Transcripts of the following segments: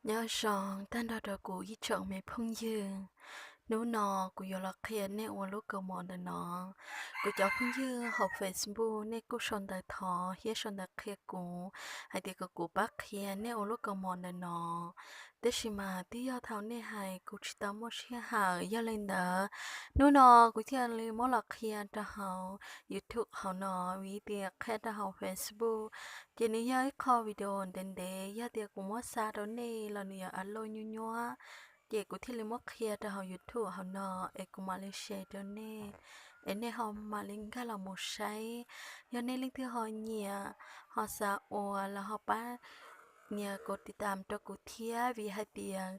Nyob zoo tag nrho rau kuv ib tsoom me phooj ywg. Hnub no kuv yuav los qhia nej ua lub kaus mom ntawm no. Kuv cov phooj ywg hauv Facebook nej kuj sau ntawv thov thiab sau ntawv qhia kuv hais tias kom kuv pab qhia nej ua lub kaus mom ntawm no. Tab sis mas twb yog thaum nej hais kuv tsis tau muaj sij hawm, yog li ntawd hnub no kuv thiaj li muab los qhia rau hauv YouTube hauv no, vim tias qhia rau hauv Facebook ces nws yog ib qho video ntev ntev, yog tias kuv muab xa rau nej los nws yuav a loj nyuaj nyuaj, ces kuv thiaj li muab qhia rau hauv YouTube hauv no es kuv mam li share rau nej, es nej ho mam li nkag los mus saib. Yog nej leej twg ho nyiam, ho xav ua los ho pab nias kuv tiv tam rau kuv thiab, vim hais tias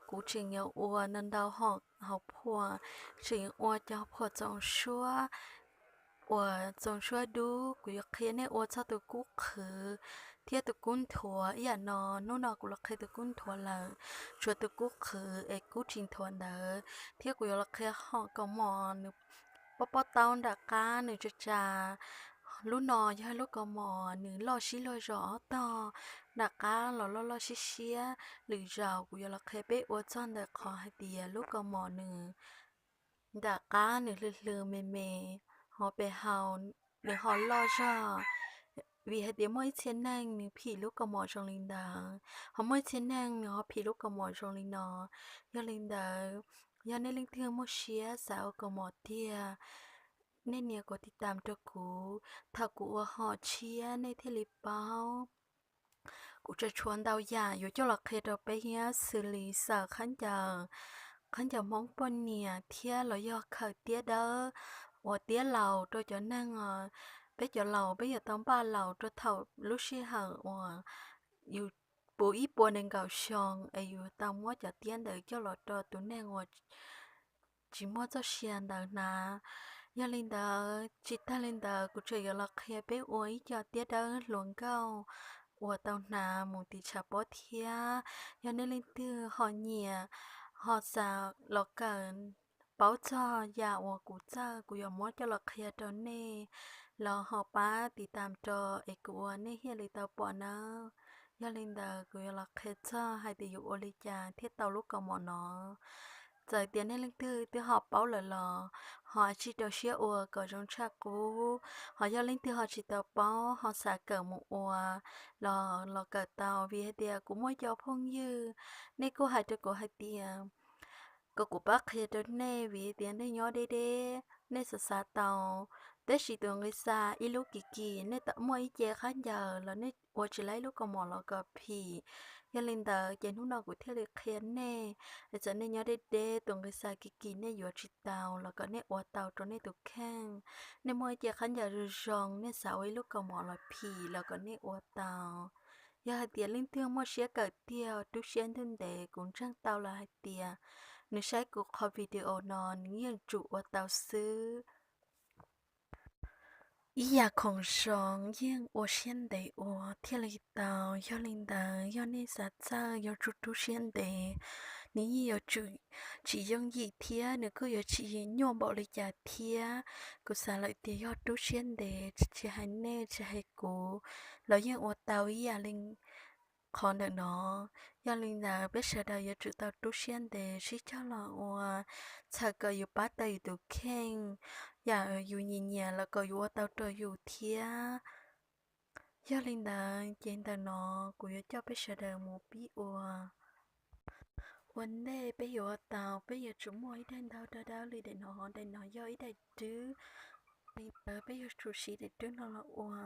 kuv tseem yuav ua ntau ntau hom hauv phuam, tseem ua cov phuam txoos suab, uas txoos suab dub. Kuv yuav qhia nej ua txog tus kub qhwv thiab tus kub nthuav ib yam no. Hnub no kuv los qhia tus kub nthuav lawm, tshuav tus kub qhwv es kub tsis nthuav ntawd, thiab kuv yuav los qhia hom kaus mom nws pob pob taub nram qab nws tsa tsa. Lub no yog lub kaus mom nws loj sib luag zos ob tog, nram qab los loj loj siab siab. Lwm zaus kuv yuav los qhia peb ua txog ntawm qhov hais tias lub kaus mom nws nram qab nws hlws hlws me me, ho pem hau nws ho loj zog. Vim hais tias muaj ib txhia neeg nws phim lub kaus mom zoo li ntawd, ho muaj ib txhia neeg nws ho phim lub kaus mom zoo li no. Yog li ntawd, yog nej leej twg muaj siab xav ua kaus mom tiag, nej nias kuv tiv tam rau kuv, thaum kuv ua hom tshiab nej thiaj li paub. Kuv tseem tshuav ntau yam yuav coj los qhia rau peb thiab, xws li xaws khaub ncaws, khaub ncaws Hmoob poj niam thiab los yog khaws tiab dawb uas tiab laus rau cov neeg os. Peb cov laus peb yuav tau npaj laus rau thaum lub sij hawm uas yus puv ib puas nees nkaum xyoo es yus tau muab cov tiab ntawd coj los rau tus neeg uas tsis muaj txoj sia ntawd hnav. Yog li ntawd, tsis tag li ntawd, kuv tseem yuav los qhia peb ua ib co tiab dawb hluas nkauj uas tau hnav mus tim tshav pob thiab. Yog nej leej twg ho nyiam, ho xav los kawm paub txog yam uas kuv txawj, kuv yuav muab coj los qhia rau nej, los ho pab tiv tam rau es kuv ua nej thiaj li tau pom nawb. Yog li ntawd, kuv yuav los qhia txog hais tias yuav ua li cas thiaj tau lub kaus mom no. Txawm tias nej leej twg twb ho paub lawm los ho tsij rau siab ua kom zoo tshaj qub. Ho yog leej twg ho tsis tau paub, ho xav kawm mus ua los los kawm tau, vim hais tias kuv muaj ib co phooj ywg, nej kuj hais rau kuv hais tias kom kuv pab qhia rau nej, vim tias nej nyob deb deb, nej xav xav tau, tab sis tus nqi xa ib lub kim kim, nej muaj ib ce khaub ncaws los nej ua tsis laib lub kaus mom los kom phim. Yog li ntawd ces hnub no kuv thiaj li qhia nej, es txawm nej nyob deb deb tus nqi xa kim kim nej yuav tsis tau los kom nej ua tau rau nej tus kheej. Nej muaj ib ce khaub ncaws zoo zoo, nej xav ua ib lub kaus mom los phim los kom nej ua tau. Yog hais tias leej twg muaj siab kawm tiag, rub siab ntuj ntev, kuv ntseeg tau lawm hais tias nws saib kuv qhov video no nws yeej tsum ua tau xwb. Ib yam khoom zoo yeej ua siab ntev ua thiaj li tau. Yog li ntawd, yog nej xav txawj, yuav tsum rub siab ntev. Nws yeej yuav tsum tsis yooj yim thiab nws kuj yuav tsis nyuaj npaum li cas thiab. Kuv xav lawm tias yog rub siab ntev, tsis hais nej tsis hais kuv los yeej ua tau ib yam li qhov ntawm no. Yog li ntawd, peb sawv daws yuav tsum tau rub siab ntev sib cog los ua, txhawm kom yus pab tau yus tus kheej, yam yus nyiam nyiam los kom yus ua tau rau yus thiab. Yog li ntawd, ces ntawm no kuv yuav coj peb sawv daws mus pib ua. Ua ntej peb yuav ua tau, peb yuav tsum muaj ib daim ntaub dawb dawb li daim no, daim no yog ib daim rwb. Li ntawd peb yuav tsum siv daim rwb no los ua.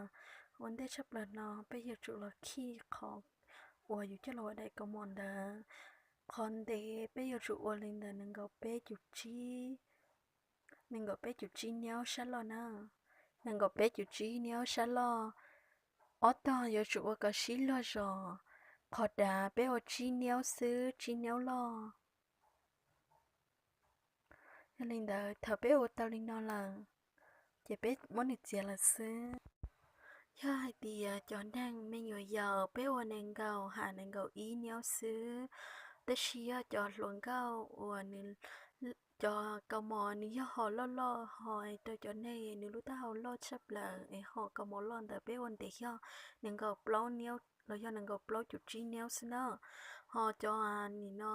Ua ntej tshaj plaws no peb yuav tsum los khij qhov uas yus coj los ua daim kaus mom ntawd. Qhov ntev peb yuav tsum ua li ntawm nees nkaum peb cum tsib, nees nkaum peb cum tsib niaub sab loj na. Nees nkaum peb cum tsib niaub sab loj. Ob tog yuav tsum ua kom sib luag zos. Qhov dav peb ua tsib niaub xwb, tsib niaub loj. Yog li ntawd, thaum peb ua tau li no lawm, ces peb muab nws txiav lawm xwb. Yog hais tias cov neeg me nyuam yaus, peb ua nees nkaum ham nees nkaum ib niaub xwb, tab sis yog cov hluas nkauj uas nws, cov kaus mom nws yog hom loj loj, hos rau cov neeg nws lub taub hau loj tshaj plaws es hom kaus mom loj ntawd peb ua ntev yog nees nkaum plaub niaub los yog nees nkaum plaub cum tsib niab xwb na. Ho cov nim no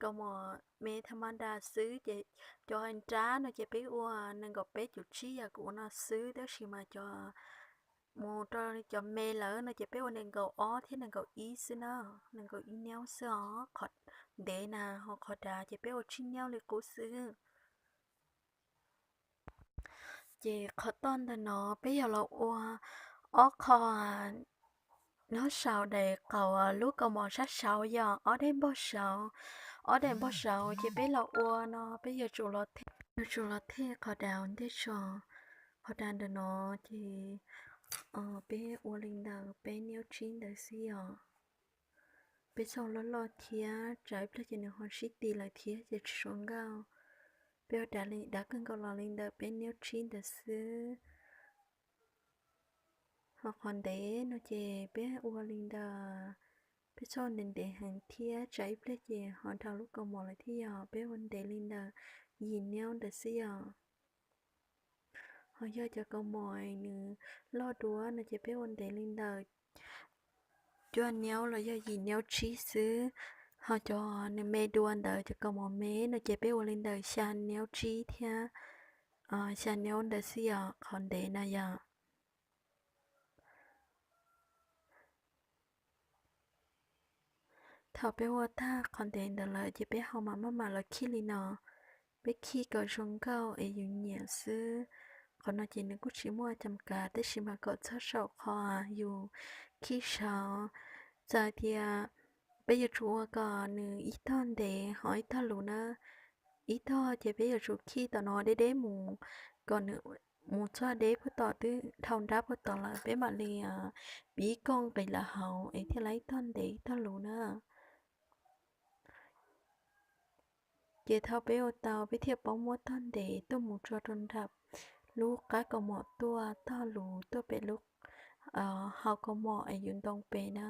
kaus mom me tham ma das xwb ces cov nrab no ces peb ua nees nkaum peb cum tsib yam kuv ua no xwb, tab sis mas cov mus rau cov me lawm no ces peb ua nees nkaum ob thiab nees nkaum ib xwb na, nees nkaum ib niab xwb os. Qhov ntev na, ho qhov dav ces peb ua tsib niab li qub xwb. Ces qhov toj ntawm no peb yog los ua ob qho nyob saum daim qaum lub kaus mom sab saud yog ob daim npog saud. Ob daim npog saud ces peb los ua no peb yuav tsum los thej, yuav tsum los thej qhov dav ntej tso. Qhov dav ntawm no ces peb ua li ntawm peb niab tsib ntawd xwb yom. Peb txhob loj loj thiab tsam ib pliag ces nws ho sib ti lawm thiab ces tsis zoo nkauj. Peb ua dav li, dav kawg nkaus los li ntawm peb niab tsib ntawd xwb. Ho qhov ntev no ces peb ua li ntawm, peb txhob ua ntev ntev heev thiab tsam ib pliag ces ho dhau lub kaus mom lawm thiab yog. Peb ua ntev li ntawm yim niab ntawd xwb yom. Ho yog cov kaus mom nws loj dua no ces peb ua ntev li ntawm cuaj niab los yog yim niab tsib xwb. Ho cov nws me dua ntawd, cov kaus mom me no ces peb ua li ntawm xya niab tsib thiab xya niab ntawd xwb yom, qhov ntev na yom. Thaum peb ua tag qhov ntev ntawd lawm ces peb ho mam maj mam los khij li no. Peb khij kom zoo nkauj es yus nyiam xwb. Qhov no ces nws kuj tsis muaj cam kav tab sis mas kom txog saum qhov yus khij saud. Txawm tias peb yuav tsum ua kom nws ib tog ntev ho ib tog luv na. Ib tog ces peb yuav tsum khij tom no deb deb mus, kom nws mus txog deb puag tom twb dhau nrab puag tom lawm peb mam li piv kooj nqis lawm hauv es thiaj li ib tog ntev ib tog luv na. Ces thaum peb ua tau peb thiaj paub muab tog ntev tuaj mus tso rau nram lub qab kaus mom tuaj, tog luv tuaj pem lub hau kaus mom es yus ntoo pem na.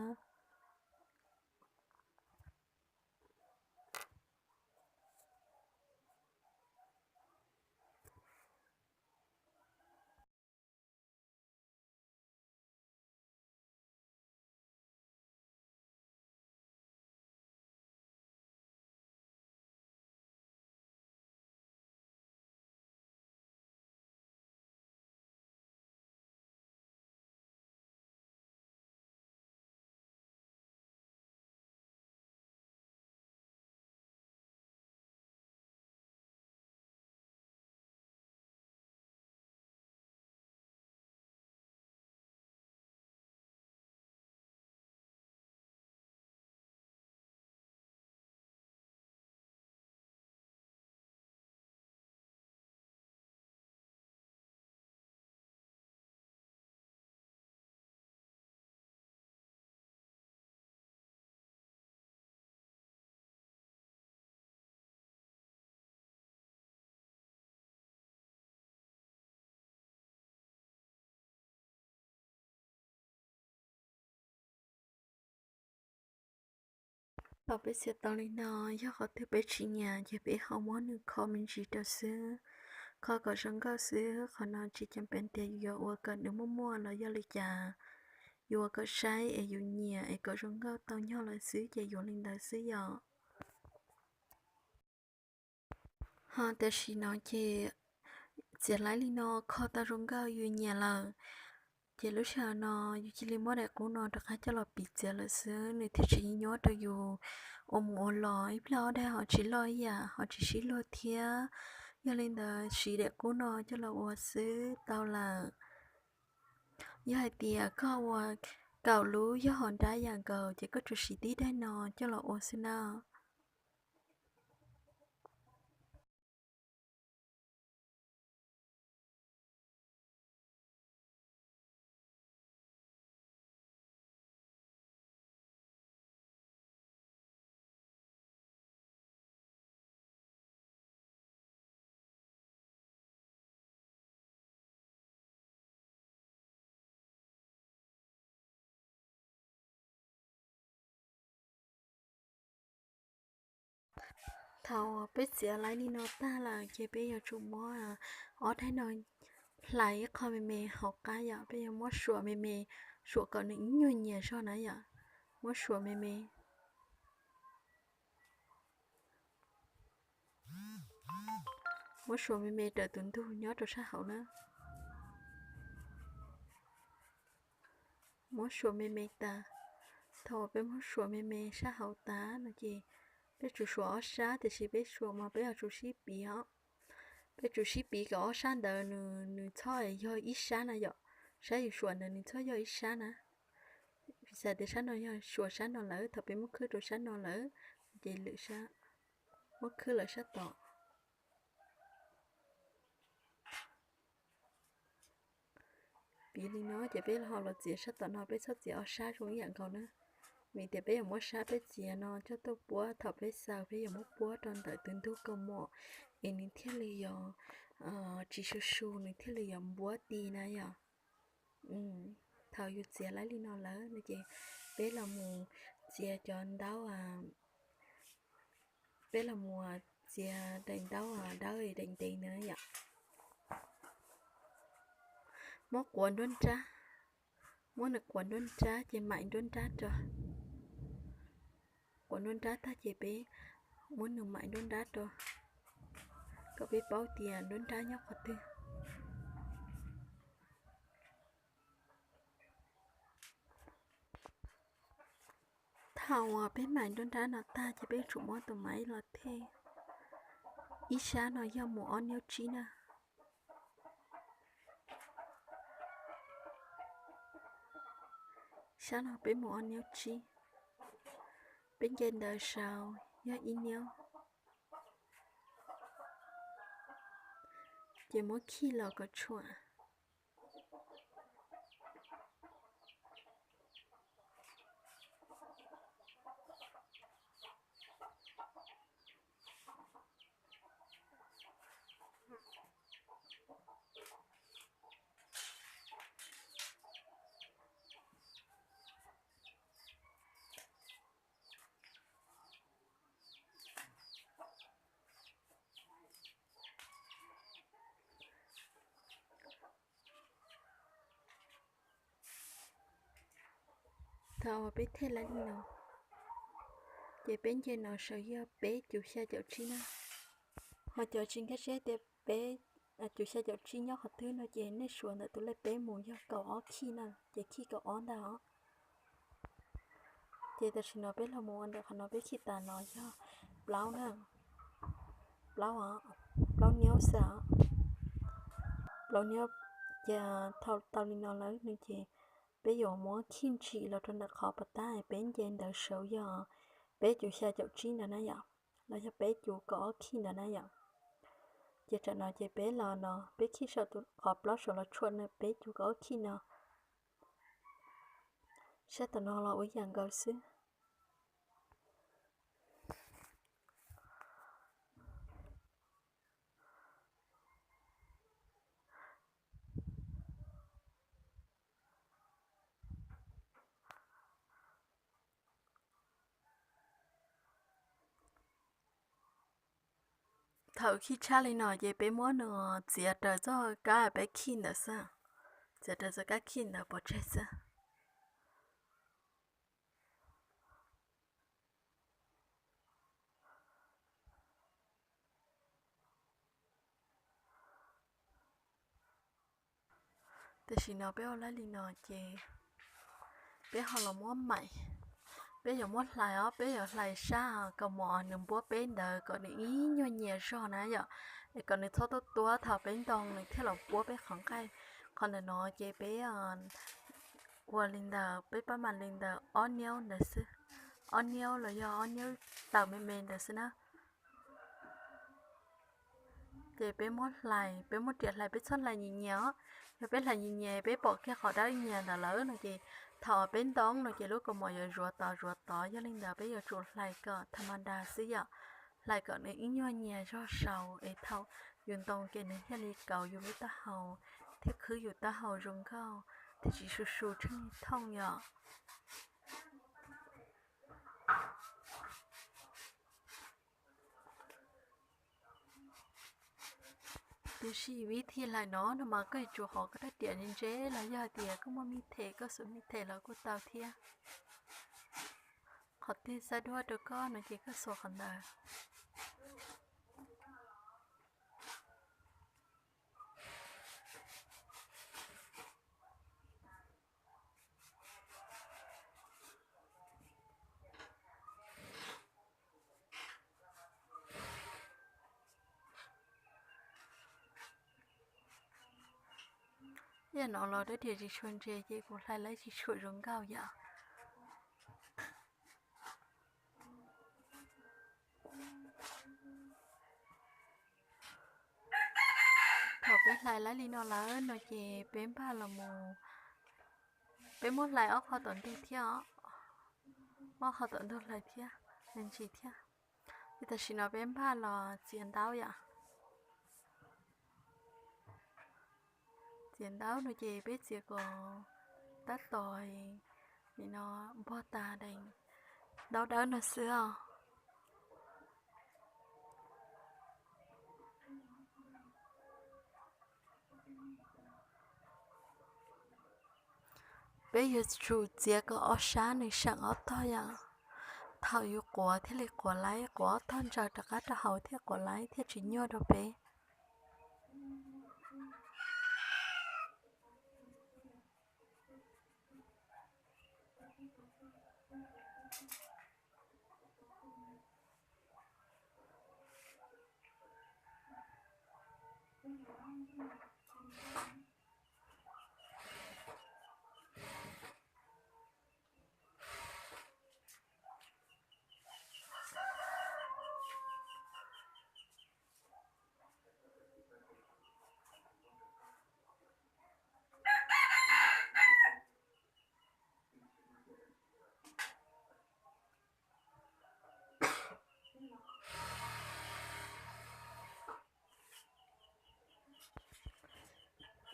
Thaum peb txiav tau li no, yog qhov twg peb tsis nyiam ces peb ho muab nws kho me ntsis rau xwb, kho kom zoo nkauj xwb. Qhov no tsis cam pees tias yus yuav ua kom nws muaj muaj los yog li cas, yus ua kom saib es yus nyiam es kom zoo nkauj tau nyog lawm xwb ces yuav li ntawd xwb yom. Ho tam sim no ces txiav laib li no kho tau zoo nkauj yus nyiam lawm, ces lub sij hawm no yus cia li muab daim qub no rov qab coj los piv txiav lawm xwb, nws thiaj tsis nyuaj rau yus ua mus ua los. Ib pliag ob daim ho tsis loj ib yam ho tsis sib luag thiab. Yog li ntawd siv daim qub no coj los ua xwb tau lawm. Yog hais tias koj ua kaum lub yog hom nrab yam nkaus ces koj tsuas siv tib daim no coj los ua xwb na. Thaum peb txiav laib li no tag lawm ces peb yuav tsum muab ob daim no hlais ib qho me me hauv qab yom, peb yuav muab suam me me, suam kom nws ib nyuag nyias zog na yom. Muab suas me me, muab suas me me raws tus ntug nyob rau sab hauv na. Muab suas me me tas, thaum peb muab suas me me sab hauv tas no ces peb tsuas suas ob sab, tiam sis peb suas mas peb yuav tsum sib piv os. Peb tsum sib piv kom ob sab ntawd nws, nws txhob yog ib sab na yom. Sab yus suas ntawd nws txhob yog ib sab na. Vim tias sab no yog suas sab no lawm, thaum peb muab khwb rau sab no lawm ces lwm sab, muab khwb lawm sab tod. Piv li no ces peb ho los txiav sab tom no, peb txhob txiav ob sab zoo ib yam nkaus na. Vim tias peb yuav muab sab peb txiav no coj tuaj puab, thaum peb xaws peb yuav muab puab rau ntawm tus ntug kaus mom es nws thiaj li yuav tsis su su, nws thiaj li yuav npuab ti na yom. Thaum yus txiav laib li no lawm no ces peb los mus txiav cov ntaub, peb los mus txiav daim ntaub dawb daim ntev na yom. Muab quav nruab nrab, muab nws quav nruab nrab ces maim nruab nrab rau. Quav nruab nrab tag ces peb muab nws maim nruab nrab rau, kom peb paub tias nruab nrab nyob qhov twg. Thaum uas peb maim nruab nrab no tag ces peb tsum muab tus maiv los thej. Ib sab no yog mus ob niab tsib na. Sab no peb mus ob niab tsib, peb nce ntawd saud yog ib niab, ces muab khij los kom tshuam. Thaum uas peb thej laib li no, ces peb nce no saud yog peb cuv xya caum tsib na. Ho cov tsis nkag siab tias peb cuv xya caum tsib nyob qhov twg no ces nej suav ntawm tus lej peb mus yog kaum ob khij na, ces khij kaum ob ntag os. Ces tam sim no peb los mus ua ntawm qhov no peb khij tas no yog plaub na, plaub os, plaub niab xwb os. Plaub niab, ces thaum tau li no lawm no ces peb yuav muab khij ntsim los rau ntawm qhov pas tab peb nce ntawd saud yog peb cuv xya caum tsib ntawd na yom, los yog peb cuv kaum ob khij ntawd na yom. Ces tam no ces peb los no peb khij saum qhov plaub saud los tshuam no peb cuv kaum ob khij no. Sab tam no los ua yam nkaus xwb. Thaum khij tshaj li no ces peb muab nws txiav raws txoj kab peb khij ntawd xwb, txiav raws txoj kab khij ntawd pov tseg xwb. Tam sim no peb ua laib li no ces peb ho los muab maim, peb yuav muab hlais os, peb yuav hlais sab kaus mom nws npuab peb ntawd kom nws ib nyuag nyias zog na yom, es kom nws txhob tuab tuab thaum peb ntoo nws thiaj los npuab peb qhov nqaij. Qhov ntawm no ces peb ua li ntawd, peb pab mam li ntawd ob niab ntawd xwb, ob niab los yog ob niab tawm me me ntawd xwb na. Ces peb muab hlais, peb muab riam hlais, peb txhob hlais nyias nyias os. Yog peb hlais nyias nyias peb pom kiag qhov dawb nyias ntawd lawm no ces thaum peb ntoo no ces lub kaus mom yuav zuav tod zuav tod, yog li ntawd peb yuav tsum hlais kom tha ma da xwb yom, hlais kom nws ib nyuag nyias zog saud es thaum yus ntoo ces nws thiaj li kauv yus lub taub hau thiab khwb yus taub hau zoo nkauj thiab tsis su su tsheej thooj yom. Tiam sis vim thij hlais no no mas koj yuav tsum hov koj rab riam ntse ntse los yog hais tias koj muaj me them koj xuas me them los kuj tau thiab. Qhov twg xav duab rau koj no ces koj xuas qhov ntawd. Yam no los dab riam tsis tshua ntse ces kuv hlais lawv tsis tshua zoo nkauj yom. Thaum peb hlais lawv li no lawm no ces peb npaj los mus, peb muab hlais ob qho tom ntug thiab os, muab ob qho tom ntug hlais thiab, me ntsis thiab. Ces tam sim no peb npaj los txiav ntaub yom. Txiav ntaub no ces peb txiav kom tab tom, nim no npog tas dees ntaub dawb no xwb os. Peb yuav tsum txiav kom ob sab nws seem ob tog yom. Thaum yus quav thiaj li quav laib, quav ob tog ntsaws rov qab rau hauv thiaj quav laib thiaj tsis nyuaj rau peb.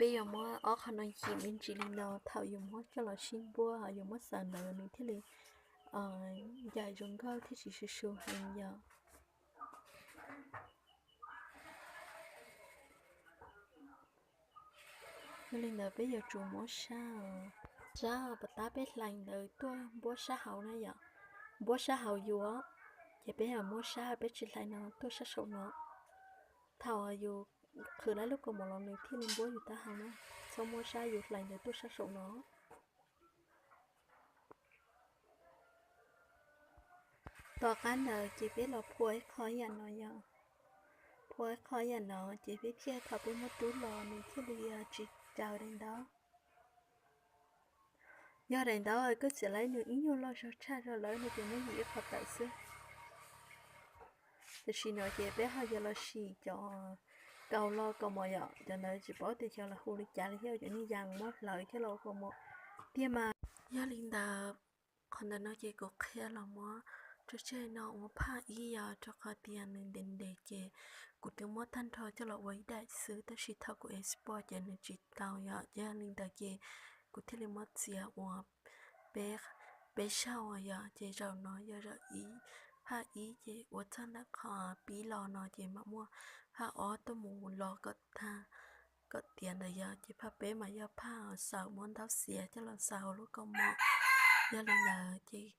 Peb yuav muab ob qho no yim me ntsis li no, thaum yus muab coj los sib npuab, yus muab xaws ntawd nws thiaj li ncaim zoo nkauj thiab tsis su su heev yom. Yog li ntawd peb yuav tsum muab sab, sab puas tab peb hlais ntawd tuaj npuab sab hauv na yom. Npuab sab hauv yus, ces peb yuav muab sab peb tsis hlais no tuaj sab saum no. Thaum yus qhwv lawv lub kaus mom los nws thiaj li npuab yus taub hau na. Txhob muab sab yus hlais ntawd tuaj sab saum no. Tom qab ntawd ces peb los phua ib qho yam no yom. Phua ib qho yam no ces peb thiaj, thaum peb muab rub los nws thiaj li tsis raws daim ntaub. Yog daim ntaub koj txiav lawm nws ib nyuag loj zog tshaj zog lawm no ces muab yim ib qho tawm xwb. Tam sim no ces peb ho yuav los sim cov kaus lo kaus mom yom, cov ntawd tsis paub tias xyov los hu li cas li thiab, cov niag yas muab hlawv coj los ua kaus mom tiag mas. Yog li ntawd, qhov ntawm no ces kuv qhia los muab tso tseg no ua phaj ib yom, rau qhov tias nws ntev ntev ces kuv twb muab tag nrho coj los ua ib daim xwb, tab sis thaum kuv export ces nws tsis tau yom. Yog li ntawd ces kuv thiaj li muab txiav ua peb, peb zaug yom. Ces zaum no yog zaum ib, phaj ib ces ua txog ntawm qhov pib los no ces mam muaj phaj ob tuaj mus los kom tag, kom tiav ntawd yom. Ces phaj peb mas yog phaj xaws muab ntaub xiav coj los xaws hauv lub kaus mom. Yog li ntawd ces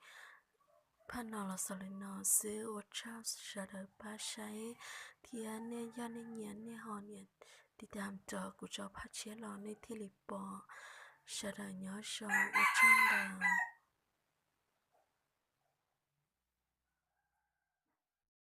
phaj no los xaus li no xwb, ua tsaug sawv daws pab saib thiab nej, yog nej nyiam nej ho nias tiv tam rau kuv tso phaj tshiab los nej thiaj li pom. Sawv daws nyob zoo, ua tsaug ntau.